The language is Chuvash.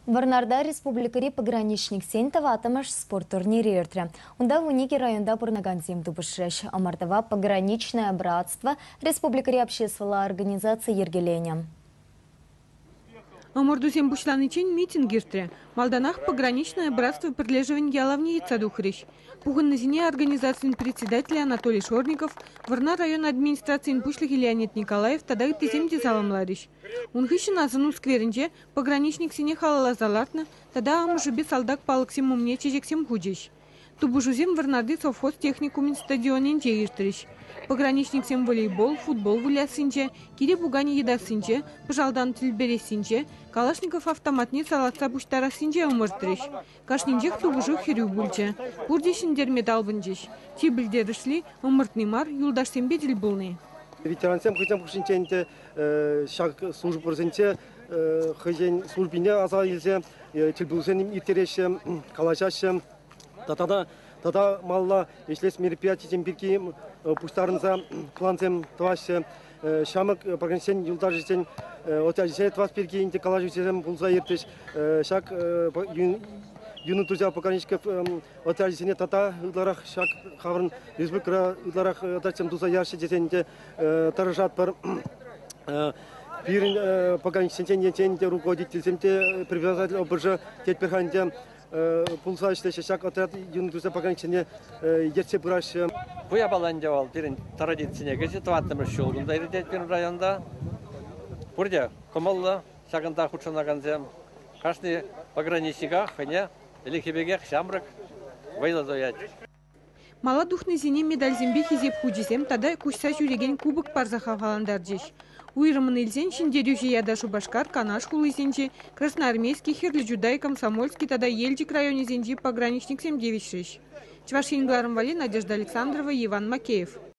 Вӑрнарта республикӑри пограничниксен тӑваттӑмӗш спорт турнирӗ иртрӗ. Унта 12 районта пурӑнакансем тупӑшрӗҫ. Ӑмӑртӑва «Пограничное братство» республикӑри обществӑлла организаци йӗркеленӗ. Ӑмӑртусем пуҫланиччен митинг иртрӗ. Малтанах «Пограничное братство» пӗрлешӗвӗн ялавне йӑтса тухрӗҫ. Пухӑннисене организацин председателӗ Анатолий Шорников, Вӑрнар район администрацийӗн пуҫлӑхӗ Леонид Николаев тата ыттисем те саламларӗҫ. Ун хыҫҫӑн асӑну скверӗнче пограничниксене халалласа лартнӑ тата амӑшӗпе салтак палӑксем умне чечексем хучӗҫ. Тупӑшусем Вӑрнарти совхоз техникумӗн стадионӗнче иртрӗҫ. Пограничниксем волейбол, футбол выляссинче, кире пуканӗ йӑтассинче, пӑшалтан тӗл перессинче, Калашников автоматне салатса пуҫтарассинче ӑмӑртрӗҫ. Кашнинчех тупӑшу хӗрӳ пулчӗ. Пурте ҫӗнтерме талпӑнчӗҫ. Чи пӗлтерӗшли – ӑмӑртни мар, юлташсемпе тӗл пулни. Ветерансем хӑйсем хушшинче ӗнтӗ ҫак службӑсенче хӑйсен службине аса илсе тӗлпулусем ирттереҫҫӗ, калаҫаҫҫӗ. Тата тата малалла ӗҫлес мероприятисем пирки пуҫтарӑнса плансем тӑваҫҫӗ. Ҫамрӑк пограничсен юлташӗсен отрячӗсене тӑвас пирки ӗнтӗ калаҫусем пулса иртрӗҫ. Ҫак юный друзья пограничников отрячӗсене тата ытларах ҫак хамӑрӑн республикӑра ытларах отрядсем туса яраҫҫӗ тесен те тӑрӑшатпӑр. Пирӗн пограничниксенчен енчен те руководительсем те председатель ОБЖ тетпӗр-ха ӗнтӗ пулса ӗҫлеҫҫӗ. Ҫак отряд юный друзья пограничниксене ертсе пыраҫҫӗ. Ку япала ӗнтӗ вӑл пирӗн традицине кӗчӗ, тӑваттӑмӗш ҫул кунта иртет пирӗн районта. Пурте кӑмӑллӑ ҫакӑнта хутшӑнакансем. Кашни пограничника хӑйне ӗлӗкхи пекех ҫамрӑк, вӑйлӑ туять. Мала тухнисене медальсемпе хисеп хучӗсем тата куҫса ҫӳрекен кубок парса хавхалантарчӗҫ. Уйрӑммӑн илсен ҫӗнтерӳҫӗ ята Шупашкар, Канаш хулисенчи, Красноармейски, Хӗрлӗ Чутай, Комсомольски тата Елчӗк районӗсенчи пограничниксем тивӗҫрӗҫ. Чӑваш Ен кӑларӑм валли Надежда Александрова, Иван Макеев.